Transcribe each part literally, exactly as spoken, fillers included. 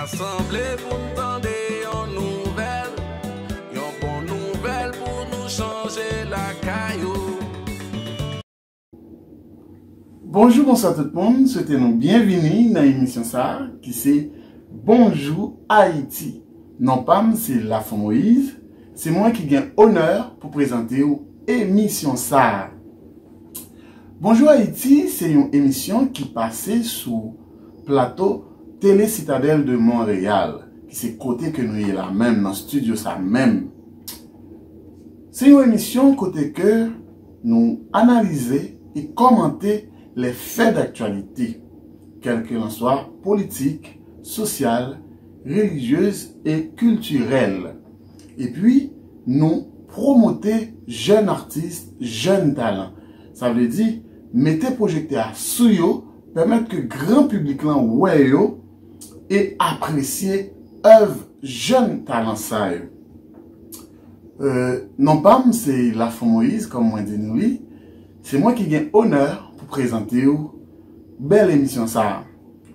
Rasanble pou n tande yon nouvèl, yon bon nouvèl pou nou chanje lakay ou. Bonjou, bonswa tout moun. Swete nou byenvini nan emisyon sa a, ki se Bonjou Ayiti. Non pa m se Lafon Moyiz. Se mwen ki gen onè pou prezante w emisyon sa a. Bonjou Ayiti se yon emisyon ki pase sou plato Tele Sitadèl de Monreyal, ki se kote ke nou ye la menm, nan estidyo sa menm. Se yon emisyon kote ke nou analize e kòmante les faits d'actualité, quel que l'en soit, politik, sosyal, relijyez e kiltirèl. Epi, nou pwomote jèn atis, jèn talan. Sa vle di, mete pwojektè a sou yo, pèmèt ke gran piblik lan wè yo e apresye èv jèn talan sa yo. Euh, non pa m se Lafon Moyiz, kòm mwen di nou li. Se mwen ki gen onè pou prezante w bèl emisyon sa a.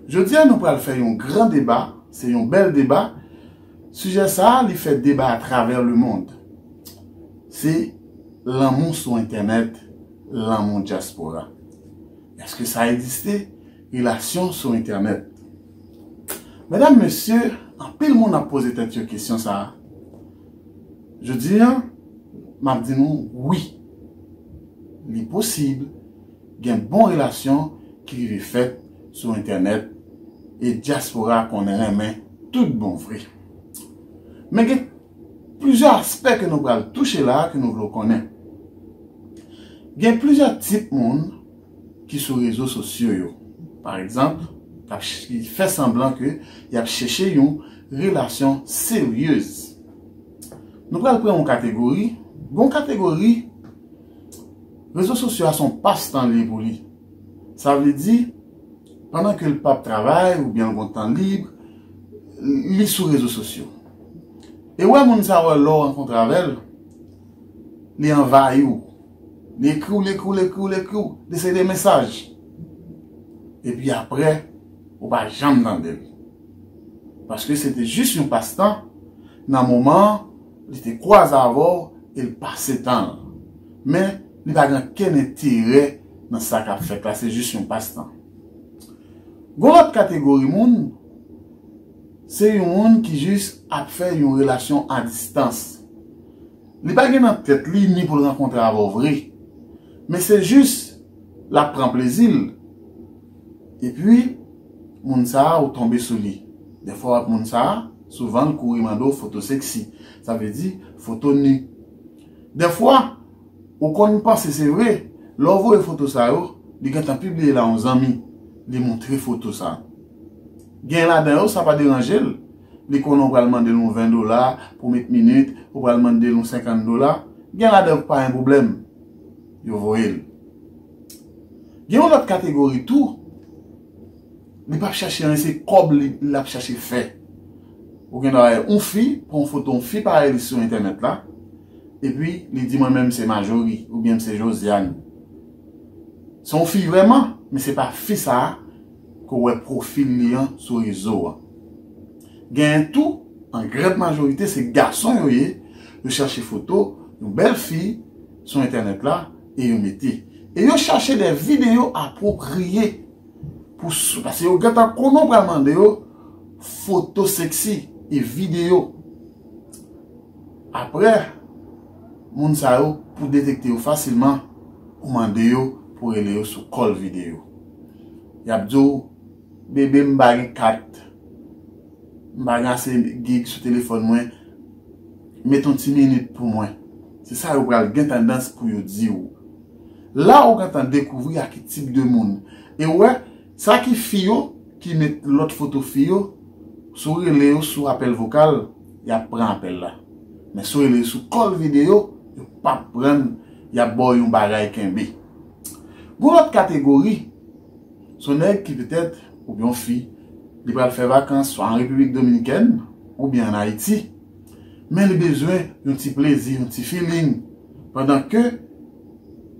Jodi a, nou pral fè yon gran deba, se yon bèl deba. Sijè sa a, li fè deba atravè lemonn. Se lanmou sou entènèt, lanmou dyaspora. Èske sa egziste? Relasyon sou entènèt. Medam, mesye, anpil moun ap poze tèt yo kesyon sa a. Jodi a, m ap di nou wi. Li posib gen bon relasyon ki rive fèt sou entènèt e dyaspora konn renmen tout bon vre. Men gen plizyè aspè ke nou pral touche la a ke nou vle w konnen. Gen plizyè tip moun ki sou rezo sosyo yo. Pa egzanp, k ap ch-, ki fè sanblan ke y ap chèche yon relasyon seryez. Nou pral pran yon kategori. Gon kategori, rezo sosyo a se yon pastan li ye pou li. Sa vle di, pandan ke l p ap travay oubyen l gon tan lib, li sou rezo sosyo. E wè moun sa wè lè w rankontre avè l, li anvayi w. Li ekri w, li ekri w, li ekri w, li ekri w, li se de mesaj. Epi apre, ou pa janm tande l. Paske se te jis yon pastan, nan moman an, li te kwaze avè w e l pase tan l. Men, li pa gen okenn enterè nan sa k ap fèt la, se jis yon pastan. Gon lòt kategori moun, se yon moun ki jis ap fè yon relasyon a distans. Li pa gen nan tèt li ni pou l rankontre avè w vre. Men se jis, l ap pran plezi l. Epi, moun sa a, ou tonbe sou li. Dèfwa w ap moun sa a, souvan l kouri mande w foto seksi. Sa vle di, foto ni. Dèfwa, ou konn panse se vre, lè w voye foto sa yo, li gentan pibliye la yon zanmi, li montre foto sa. Gen ladan yo, sa pa deranje l. Li konnen w pral mande l yon ven dola pou met minit, ou pral mande l yon senkant dola. Gen ladan yo ki pa gen pwoblèm. Yo voye l. Gen yon lòt kategori tou, li p ap chache anyen, se kòb li, l ap chache fè. Ou gen dwa wè yon fi, pran yon foto yon fi parèy li sou entènèt la, epi li di mwen menm se Majori, oubyen m se Josiane. Se yon fi vrèman, men se pa fi sa a ke w wè pwofil li an sou rezo a. Genyen tou, an grand majorite, se gason yo ye, yo chache foto yon bèl fi sou entènèt la e yo mete. E yo chache de videyo apwopriye pou sou, paske yo gentan konnen w pral mande yo foto seksi e videyo. Apre, moun sa yo, pou detekte yo fasilman, ou mande yo pou rele yo sou call videyo. Y ap di w, bebe, m pa gen kat, m pa gen ase gig sou telefòn mwen, met yon ti minit pou mwen. Se sa yo pral gen tandans pou yo di w. La ou gentan dekouvri a ki tip de moun. E ou wè, sa ki fi yo, ki met lòt foto fi yo, si w rele yo sou apèl vokal, y ap pran apèl la. Men si w rele yo sou call videyo, yo p ap pran, y ap ba w yon bagay kenbe. Gon lòt kategori, se yon nèg ki petèt, oubyen yon fi, li pral fè vakans swa an Repiblik Dominikèn, oubyen ann Ayiti, men li bezwen yon ti plezi, yon ti feeling, pandan ke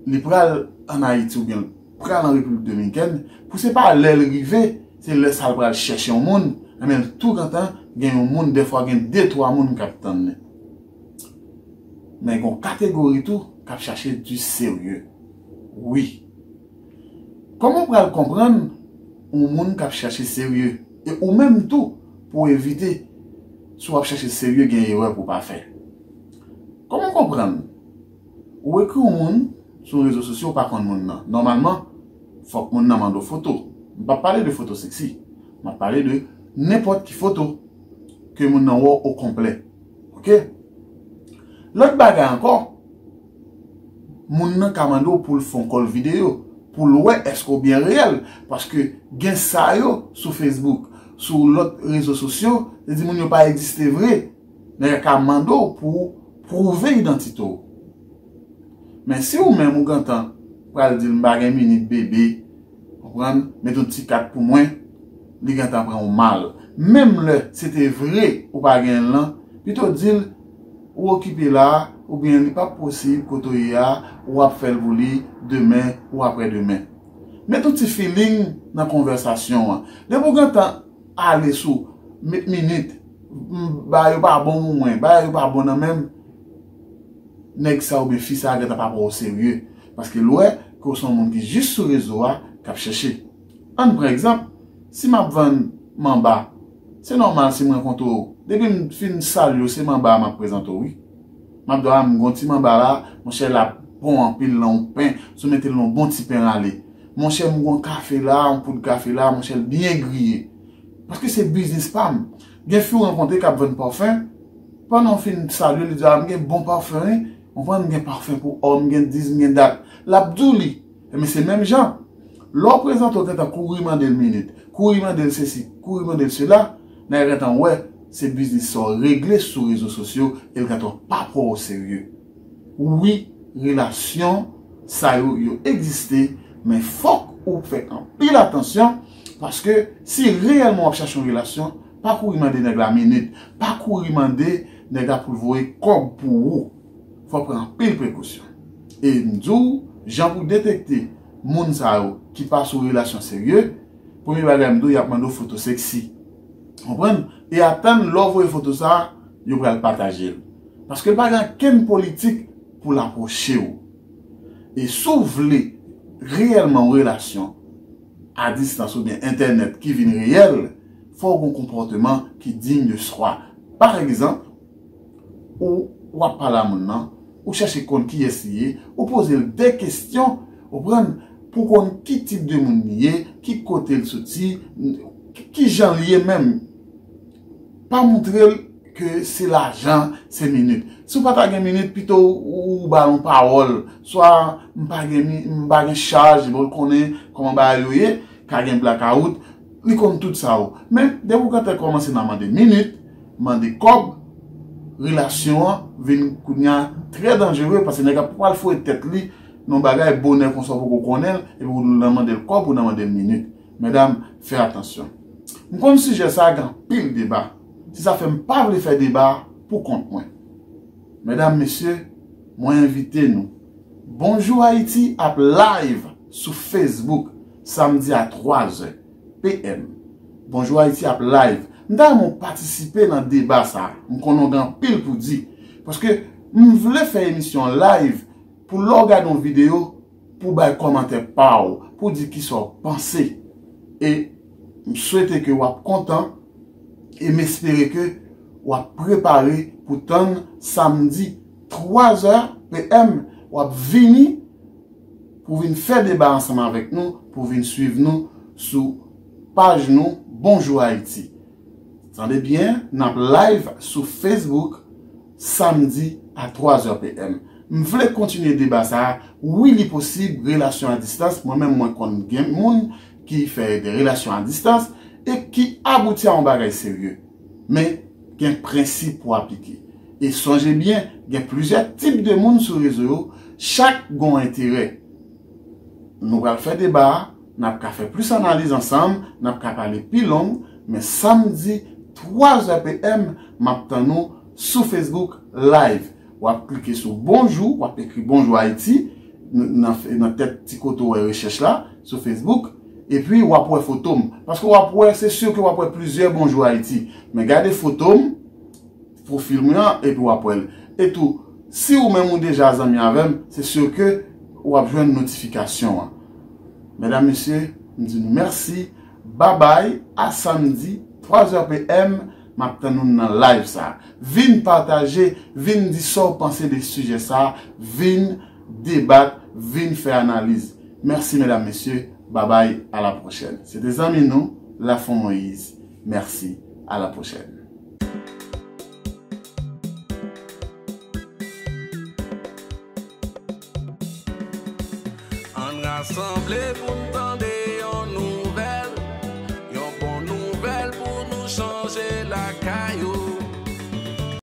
li pral ann Ayiti oubyen l pral an Repiblik Dominikèn, pou se pa lè l rive, se lè sa l pral chèche yon moun, Ebyen, tou gentan gen yon moun, dèfwa gen de twa moun k ap tann li. Men gen yon kategori tou k ap chache di serye. Wi. Kòman w pral konprann yon moun k ap chache serye? E ou menm tou, pou w evite, si w ap chache serye, gen erè pou w pa fè. Kòman w konprann? Ou ekri yon moun sou rezo sosyo, ou pa konn moun nan. Nòmalman, fòk moun nan mande w foto. M p ap pale de foto seksi. M ap pale de nenpòt ki foto ke moun nan wè w okonplè. Oke? Lòt bagay ankò, moun nan ka mande w pou l fè yon call videyo, pou l wè èske w byen reyèl. Paske gen sa yo sou Facebook, sou lòt rezo sosyo, se di moun yo pa egziste vre. Nèg la ka mande w pou w pwouve idantite w. Men si ou menm ou gentan pral di l, "M pa gen minit, bebe," konprann, "Met yon ti kat pou mwen," li gentan pran w mal. Menm lè se te vre ou pa gen l lan, pito di l ou okipe la, oubyen li p ap posib kote w ye a, ou ap fè l pou li demen ou aprè demen. Met yon ti feeling nan konvèsasyon an. Depi w gentan ale sou met minit, m, bagay yo pa bon pou mwen, bagay yo pa bon nan men m, nèg sa oubyen fi sa gentan pa pran w serye. Paske l wè ke w se yon moun ki jis sou rezo a k ap chèche. Ann pran egzanp, si m ap vann manba, se nòmal si m rankontre w, depi m fin salye w, se manba a m ap prezante w, wi. M ap di w, "A, m gon ti manba la, monchè, l ap bon anpil nan yon pen, si w mete l nan yon bon ti pen rale. Monchè, m gon kafe la, yon poud kafe la, monchè, l byen griye." Paske se biznis pa m. Gen fi w rankontre k ap vann pafen, pandan w fin salye, li di, "A, m gen bon pafen, wi. Ou konprann, m gen pafen pou òm, m gen dis, m gen dat." L ap di w li. Ebyen, se menm jan. Lè w prezante w gentan kouri mande l minit, kouri mande l sesi, kouri mande l sela, nèg la gentan wè se biznis sa w regle sou rezo sosyo e l gentan pa pran w serye. Wi, relasyon sa yo, yo egziste, men fòk ou fè anpil atansyon, paske si reyèlman w ap chache yon relasyon, pa kouri mande nèg la minit, pa kouri mande nèg la pou l voye kòb pou ou. Fò w pran anpil prekosyon. E m di w, jan pou detekte moun sa yo ki pa sou relasyon serye, premye bagay m di w, y ap mande w foto seksi. Konprann? E atann lè w voye foto sa, yo pral pataje l. Paske l pa gen okenn politik pou l apwoche w. E si w vle reyèlman yon relasyon a distans oubyen entènèt ki vin reyèl, fò w gen yon konpòteman ki digne de soi. Pa egzanp, ou, w ap pale a moun nan, ou chèche konn kiyès li ye, ou poze l de kesyon, ou konprann, pou konn ki tip de moun li ye, ki kote l soti, ki, ki jan l ye menm. Pa montre l ke se lajan, se minit. Si w pa ta gen minit, pito w, ou ba l yon pawòl, swa m pa gen mi-, m pa gen chaj, bon, l konnen kòman bagay yo ye, ka gen blakawout, li konn tout sa yo. Men, depi w gentan kòmanse nan mande minit, mande kòb, relasyon an vin kounye a trè danjere, paske nèg la pral foure tèt li nan bagay bonè konsa w poko konnen l, epi w nan mande l kòb, ou nan mande l minit. Medam, fè atansyon. M konn sijè sa a gen anpil deba. Se sa fè m pa vle fè deba pou kont mwen. Medam, mesye, mwen envite nou. Bonjou Ayiti ap live sou Facebook samdi a twa zè P M. Bonjou Ayiti ap live. M ta renmen w patisipe nan deba sa a. M konnen w gen anpil pou di. Paske m vle fè emisyon an live pou lè w gade yon videyo, pou bay kòmantè pa w, pou di kisa w panse. E m swete ke w ap kontan, e m espere ke w ap prepare pou tann samdi twa zè P M, w ap vini pou vin fè deba ansanm avèk nou, pou vin swiv nou sou paj nou Bonjou Ayiti. Tande byen, n ap live sou Facebook samdi a twa zè P M. M vle kontinye deba sa a. Wi, li posib, relasyon a distans. Mwen menm, mwen konn gen moun ki fè de relasyon a distans e ki abouti a yon bagay serye. Men, gen prensip pou aplike. E sonje byen, gen plizyè tip de moun sou rezo yo, chak gen yon enterè. Nou pral fè deba a, n ap ka fè plis analiz ansanm, n ap ka pale pi long, men samdi twa zè P M, m ap tann ou sou Facebook Live. W ap klike sou bonjou, w ap ekri Bonjou Ayiti, n-, nan, nan tèt ti kote w wè rechèch la, sou Facebook, Epi w ap wè foto m. Paske w ap wè, se si ke w ap wè plizyè Bonjou Ayiti. Men gade foto m, pwofil mwen an, epi w ap wè l. E tou, si ou menm ou deja zanmi avè m, se si ke w ap jwenn notifikasyon an. Medam, mesye, m di nou mèsi. Babay, a samdi, twa zè P M, m ap tann nou nan live sa. Vin pataje, vin di sa w panse de sijè sa, vin debat, vin fè analiz. Mèsi, medam, mesye. Babay, a la pwochèn. Se te zanmi nou, Lafon Moïse. Mèsi, a la pwochèn. Ann rasanble pou n